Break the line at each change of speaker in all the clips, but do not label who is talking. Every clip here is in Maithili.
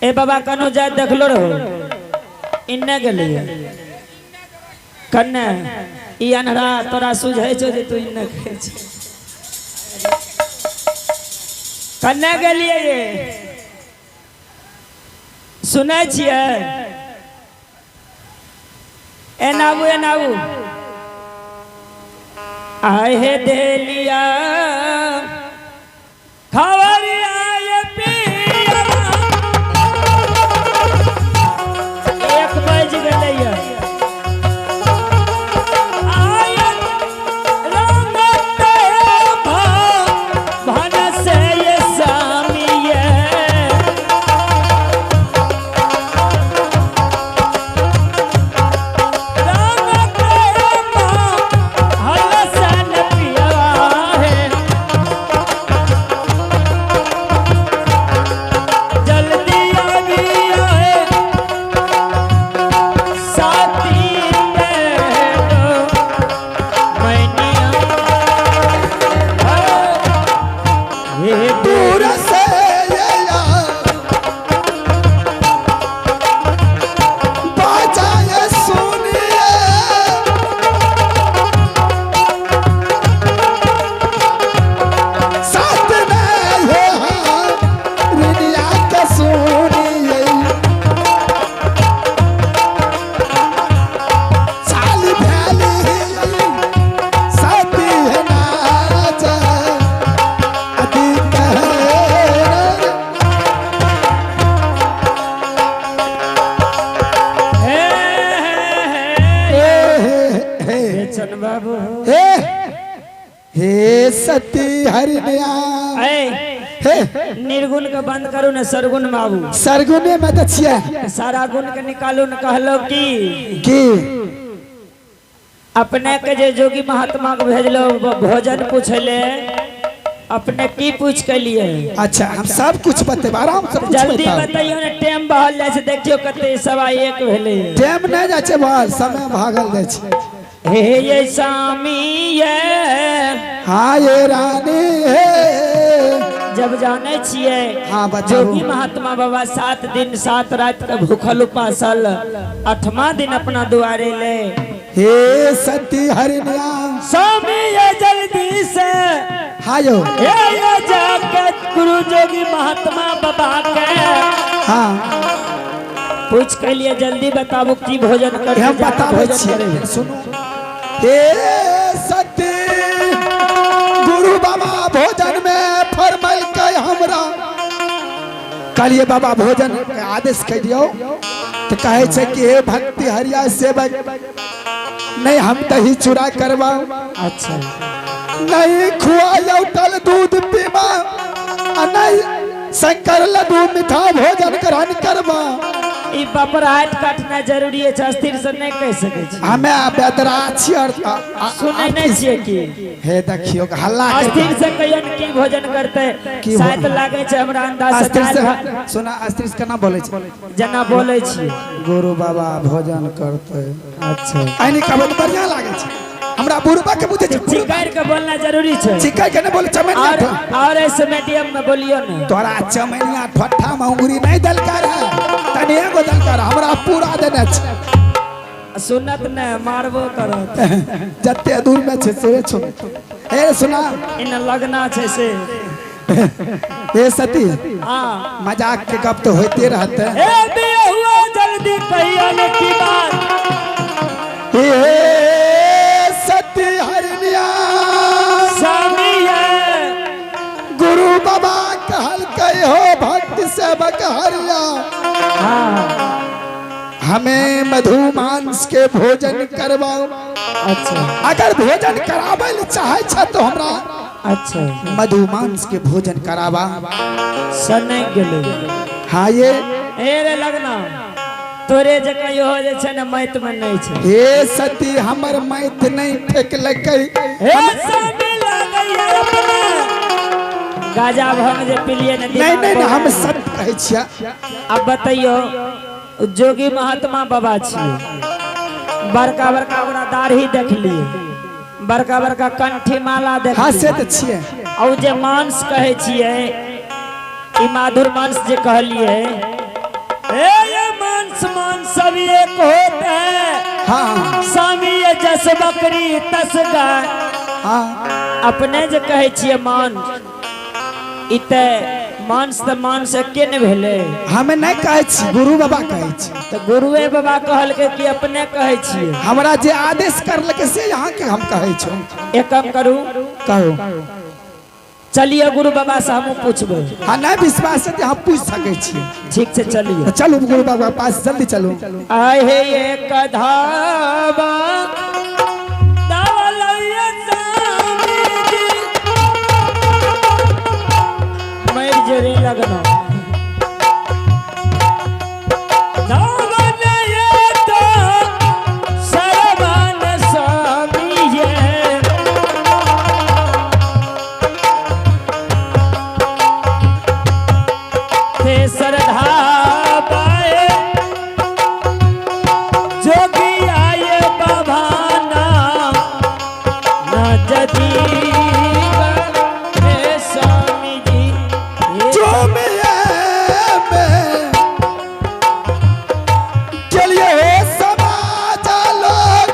ए बाबा कनो जाय देखलो रहो इन्ने गेलिए कन्ने ई अनहरा तोरा सुझै छौ जे तू इन्ने कहै छौ कन्ने गेलिए ये सुनै छियै एना आबू एना आबू आहे देलिया खबरिया ये पिया एक बज गेलैया आय रंगत भन से ये सामिये रंगत भन सन पिया है जल्दी आवी आए साथी दो मैनिया हे
दूर से ये यार बाजा ये सुनिए साथ में ये रिनिया के सुनिए चाल भैली साथी है नाच अति कहर
हे
हे हे
बेचन बाबू
हे हे सती हरिणिया
ए
हे
निर्गुण के बंद करू ने सरगुण में आबू
सरगुने में तऽ छियै
सारा गुण के निकालू ने कहलो की
की
अपने के जे जोगी महात्मा के भेजलो भोजन पूछले अपने की पूछ के लिए
अच्छा हम सब कुछ बतेब आराम से पूछबै
जल्दी
तब
बतैयो ने टाइम बहल जाइ छै देखियो कते 1:15 भेलै
टाइम नहि जाइ छै बस समय भागल जाइ छै
हे ये स्वामी ये
हाँ ये रानी हे
जब जाने छियै
हाँ, बताबू।
जोगी महात्मा बाबा 7 दिन 7 रात के भूखल उपासल 8वां दिन अपना दुआरे ले
हे सती हरिणिया
स्वामी ये जल्दी से
हाँ यो
हे ये जाके गुरु जोगी महात्मा बाबा के
हाँ
पूछ के लिए जल्दी बताबू की भोजन कर
हम बताबै छियै सुनू हे सती गुरु बाबा भोजन में फरमलकै हमरा कहलिए बाबा भोजन के आदेश कह दियौ तो कहै छै कि हे भक्ति हरिया सेवक नहीं हम दही चूड़ा करवाओ
अच्छा
नहीं खुआयो तल दूध पीबा आ नहीं शंकर लड्डू मीठा भोजन ग्रहण करबा
ई बपराहट काटना जरूरी है अस्थिर से नहीं कह सके छी
हमे बेदरा छी और
सुनै नहीं छियै की
हे देखियो हल्ला के
अस्थिर से कहियो ने की भोजन करते
की
शायद लागे छै हमरा अंदाज से
अस्थिर
दालि
से
भात
सुना अस्थिर से केना बोलै छै
जेना बोलै छियै
गुरु बाबा भोजन करते
अच्छा
एनी कहबै तऽ बढ़िया लागै छै हमरा बुढ़बा के बुझै छै
चिकैर के बोलना जरूरी छै
चिकै के नहि बोले चमनिया
और और ऐसे मीडियम में बोलियो ने
तोरा चमनिया ठट्ठा में उंगरी नहीं देलका रहे तनी एगो देलका रहे हमरा पूरा देने छै
सुनत ने मारबो करत
जते दूर में छै से छो हे सुना
इन लगना छै से
हे सती
हाँ
मजाक के गप तो होते रहते
ए बिहुआ जल्दी कहियो ने की बात
हे सती हरनिया
स्वामी है
गुरु बाबा कहल हो भक्त सेवक हरिया
हाँ
हमें मधुमांस के भोजन करवाओ
अच्छा
अगर भोजन कराबै ले चाहे छ तो हमरा
अच्छा
मधुमांस के भोजन करावा
सने गेलै
हाँ ये
ए रे लगना तोरे जकाँ इहो जे छै ने मैत में नहि छै
हे सती हमर मैत नहीं फेकलकै
हे स्वामी लागैया अपने गाजा भंग जे पिलिए ने
नहीं नहीं नहीं हम
दिमाग
सत्य कहै छियै
अब बतैयो जोगी महात्मा बाबा छियै बड़का बड़का ओकरा दाढ़ी देखलिए बड़का बड़का कंठी माला
हाँ से
देखलिए
तऽ छियै
और जे मांस कहै छियै ई माधुर मांस जे कहलियै ए ये मांस मांस सब एक होते हैं।
हाँ।
स्वामी ये जस बकरी तस गाय।
हाँ।
अपने जे कहै छियै मांस, ई ते मांस तऽ मांस एके ने भेलै।
हमे नहीं कहै छी, गुरु बाबा कहै छी।
तऽ गुरुए बाबा कहलकै कि अपने कहै छियै?
हमरा जे आदेश करलकै से यहाँ के हम कहै छौ।
एक काम करू।
कहू।
चलिए गुरु बाबा से हमहूँ पूछबै।
हाँ, नहीं विश्वास है तो हम पूछ सकै छियै।
ठीक छै, चलिए।
तऽ चलू गुरु बाबा पास, जल्दी चलू।
आहे एक धावा दावलैया स्वामी जी। मर जरे लगना धावन ये तो सरवन स्वामी ये। ते श्रद्धा पाए जोगी आए बाबा नाम न जदी हे स्वामी जी हे।
चूमिए में चलिए हो समाज लोग,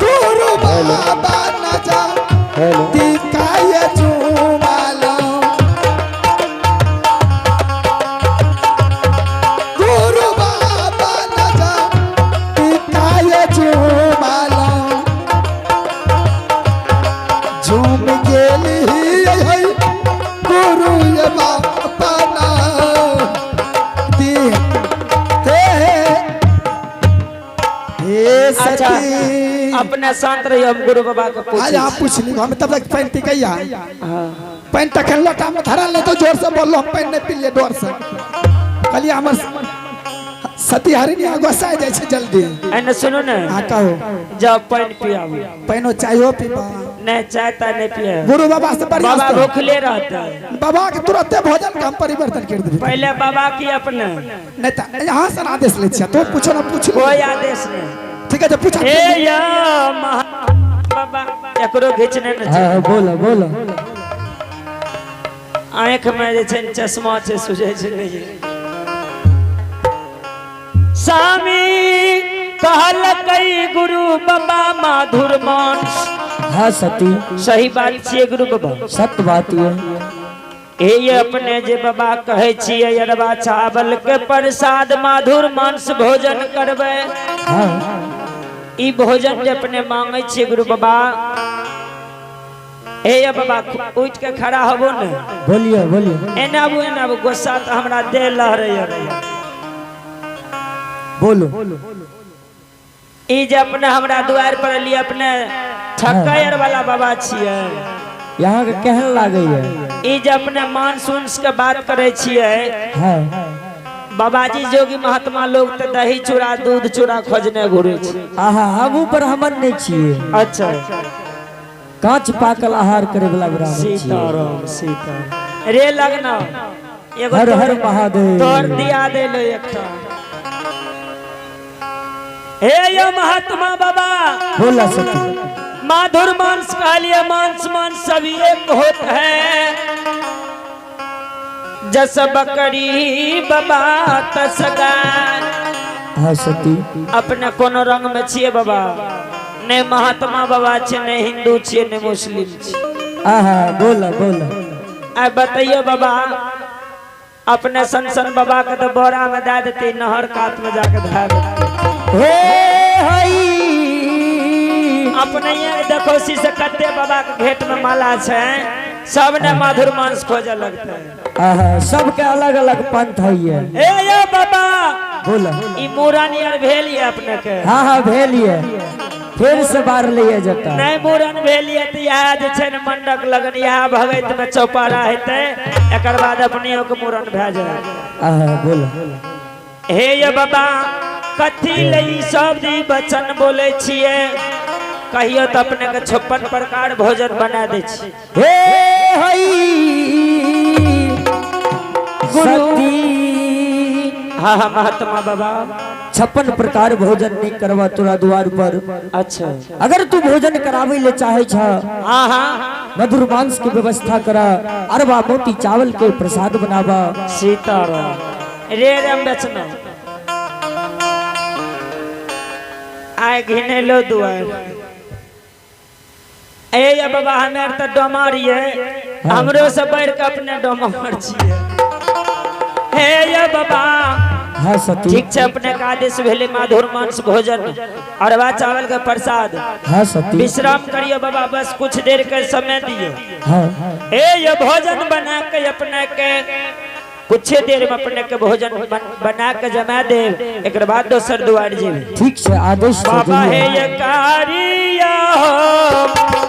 गुरु बाबा न जा दिखाए चूमालो, गुरु बाबा न जा दिखाए चूमालो, झूम गेली है गुरु ये बाबा ना दी ते हे
अच्छा
सखी।
अपने शांत रहियो, हम गुरु बाबा के
आज
पूछै
आप पूछ ली, हम तब तक पानि टिकैया।
हाँ।
पानि तखन लोटा में धरल नहीं तो जोर से बोललो, हम पानि नहीं पी डर से। कहलिए हमर सती हरिणी गोसा जाइ छै जल्दी।
एने सुनू ने।
हाँ कहू।
जब पानि पियाबू।
पानिओ चायो पीबा।
नहीं चाय ताय नहीं पिए।
गुरु बाबा से बढ़िया
बाबा
से।
भूखले रहता है।
बाबा के तुरंते भोजन के हम परिवर्तन कर देबै।
पहले बाबा की अपने।
नहीं तो यहाँ से आदेश लै छियै, तो पूछो ना पूछ।
कोई आदेश नहीं।
ठीक है, पूछा।
ए या महा बाबा एकरो घिचने न छै।
हाँ बोलो बोलो।
आँख में जे छै ने चश्मा छै, सुझै छै नहीं। स्वामी कहलकै गुरु बाबा माधुर मांस।
हाँ सती।
सही बात छियै गुरु बाबा?
सत्य बात ये।
हे ये अपने जे बाबा कहै छियै अरबा चावल के प्रसाद माधुर मांस भोजन करबै।
हाँ।
ई भोजन जे अपने मांगे छियै गुरु बाबा, हे ये बाबा उठ के खड़ा होबो ने।
बोलिए बोलिए।
एना आबू एना आबू, गुस्सा तो हमरा देह लहरै।
बोलो।
ई जे अपने हमरा द्वार पर एलियै, अपने ठकैर वाला बाबा छियै।
यहाँ के केहन लागे है?
ई जे अपने मांस उंस के बात करै छियै।
हाँ।
बाबाजी जोगी महात्मा लोग तो दही चूड़ा दूध चूड़ा खोजने घुरे छै।
आहा, हमहूँ ब्राह्मण नहीं छियै।
अच्छा।
कांच पाकल आहार करे वाला ब्राह्मण छियै।
सीताराम सीताराम रे लगना एगो
हर हर महादेव।
तोर दिया देलो एकटा। हे यो महात्मा बाबा।
बोला सती।
माधुर मांस कहलिए, मांस मांस सभी एक होत है, जस बकरी बाबा तस गाय।
हाँ सती।
अपने कोनो रंग में छियै बाबा? ने महात्मा बाबा छियै, ने हिंदू छियै, ने मुस्लिम छियै।
आहा बोला बोला।
आ बताइयो बाबा, अपने सन सन बाबा के तो बोरा में दे देती, नहर कात में जाके धरा देती।
हे हई।
अपने यहाँ देखो सी से कत्ते बाबा के घेट में माला छै, सब ने माधुर मांस खोजे लगते है।
आहा, सबके अलग अलग पंथ है।
ए यो बाबा।
बोला।
ई मूड़न यार भेल ये अपने के?
हाँ हाँ भेल ये, फिर से बार लिए जता।
नहीं मूड़न भेल ये तो यहाँ जे छै ने मंडक लगन, यहाँ भगैत में चौपारा हेतै, एकर बाद अपनियो के मूड़न भए जाए।
आहा बोला।
हे ये बाबा, कथी लई सब दी वचन बोले छियै? कहियो तो अपने के 56 प्रकार भोजन बना दे छी।
हे हई
गुरु।
सती।
हाँ हाँ महात्मा बाबा।
56 प्रकार भोजन नहीं करवा तोरा द्वार पर।
अच्छा।
अगर तू भोजन करावे ले चाहे छ,
हाँ हाँ
मधुर मांस की व्यवस्था करा, अरबा मोटी चावल के प्रसाद बनावा।
सीताराम रे राम बेचना आए घिने लो दुआर। ए ये बाबा हमें तो डोमार ये, हमरो से बढ़ के अपने डोमार छिए। हे ये बाबा।
हाँ सती।
ठीक छै, अपने के आदेश भेले माधुर मांस भोजन अरबा चावल के प्रसाद।
हाँ सती।
विश्राम करियो बाबा, बस कुछ देर के समय दियो।
हाँ।
ए ये भोजन बना के अपने के कुछ देर में अपने के भोजन बना के जमा दे, एक बाद दोसर दुआर जेबे।
ठीक छै, आदेश छै,
बाबा हे
जइयो।
ये कारिया हो।